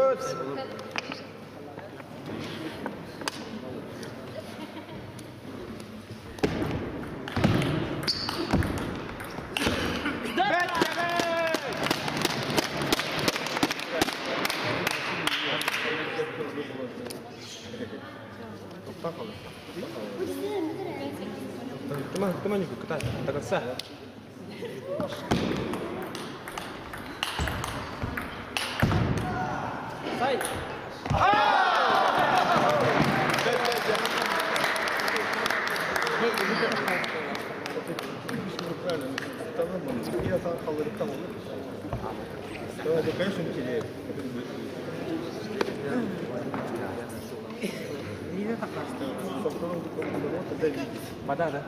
Good. До конца. Сай! Конечно, не теряет. Вода, да?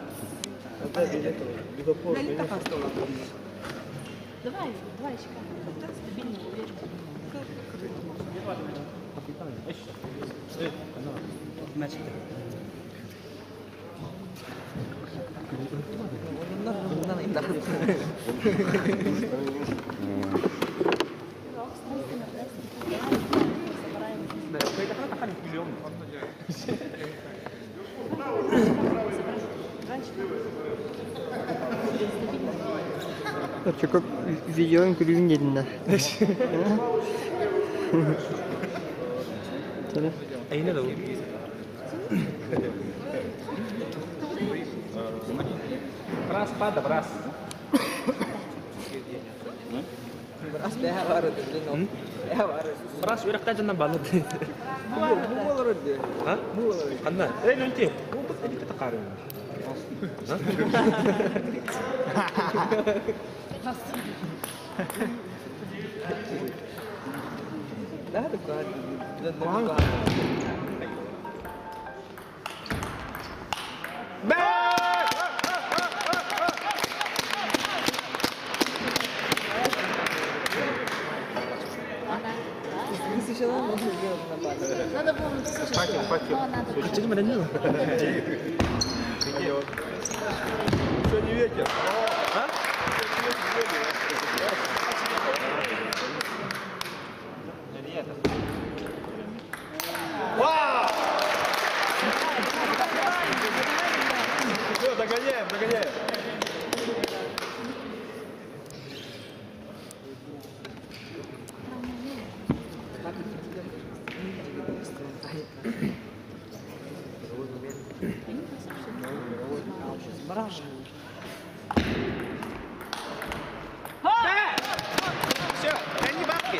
Давай, давай, чекай. Стабільно, уверенно. Çok videonun kulübün yerinde. Tabii. Eyne de bu. Beras pada beras. Beras бэһэ бар өтө. Бэһэ бар. Beras үрэхтэ дьонна балыт. Бу болор өтө. А? Ханна? Эй, нүнти. Бу бу эдик тақары. Да, да, Надо было написать, что но надо. Сегодня ветер. Все, догоняем, догоняем. Все, они бабки.